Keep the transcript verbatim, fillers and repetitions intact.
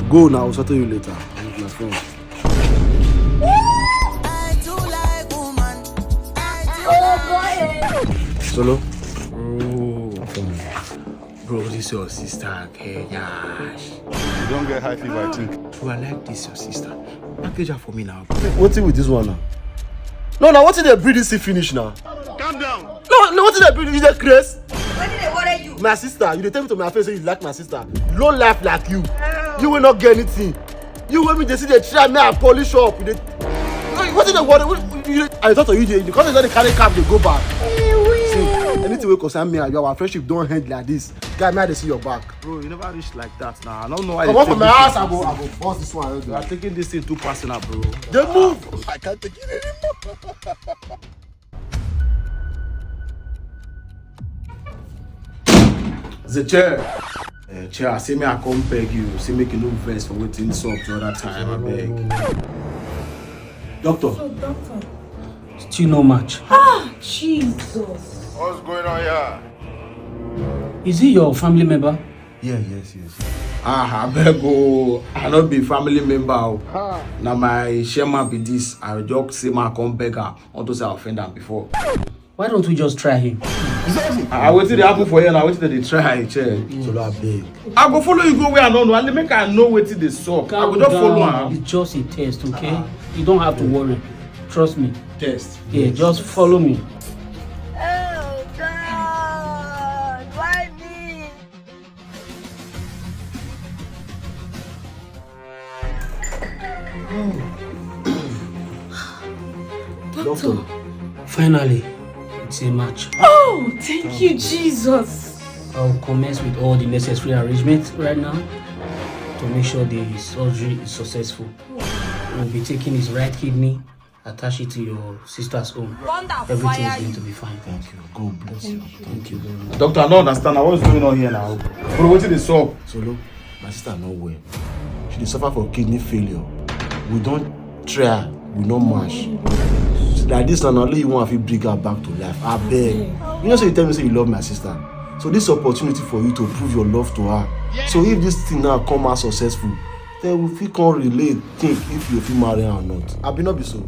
Go now, I'll settle you later. With my phone. I too like woman. I too like Solo? Bro, this your sister, okay? Yash. You don't get high fever, I think. Bro, I like this your sister. Package her for me now. What's it with this one now? No, now what did they breed this finish now? Calm down. No, no, what did they breed? You the craze? Wetin dey worry you? My sister, you dey tell me to my face say you like my sister. Low life like you. You will not get anything. You wey me dey see dey try me and polish up. You dey. No, wetin dey worry? What, you, you, I thought of you dey. The company don dey carry cap dey go back. See, anything wey concern me and you, our friendship don end like this. Guy, me I dey see your back. Bro, you never reach like that now. I don't know why. Comot from my house, I go, I go boss this one. You are taking this thing too personal, bro. Dey move. I can't take it anymore. The chair. Uh, chair, I say me I come beg you. Say make you no vex for wetin sup the other time, I beg. Doctor. So, doctor, Still no match. Jesus. What's going on here? Is he your family member? Yeah, yes, yes. Ah, I beg oh, I not be family member oh. Na my chairman be this. I just say ma come beg am. Unto say I offend am before. Why don't we just try him? Ah, wetin dey happen for here now? Wetin dey dey try, chair? Solo, I beg. I go follow you go where I no know. And make I know wetin dey sup. I go just follow am. It's just a test, okay? You don't have to worry. Trust me. Test. Yeah, just follow me. Oh God, why me? Doctor. Finally, it's a match. Oh, thank you, Jesus. I'll commence with all the necessary arrangements right now to make sure the surgery is successful. We'll be taking his right kidney, attach it to your sister's own. Thunder Everything fire is going you. To be fine. Thank you. God bless you. Thank you very much. Doctor, I don't understand. What's going on here now? Bro, wetin dey sup? Solo, my sister not well. She dey suffer for kidney failure. We don try, we no match. Like this now, na only you wan fit bring her back to life. I beg. You know say you tell me say you love my sister. So this opportunity for you to prove your love to her. So if this thing now come out successful, then we fit come relate, think if you fit marry her or not. Abi no be so?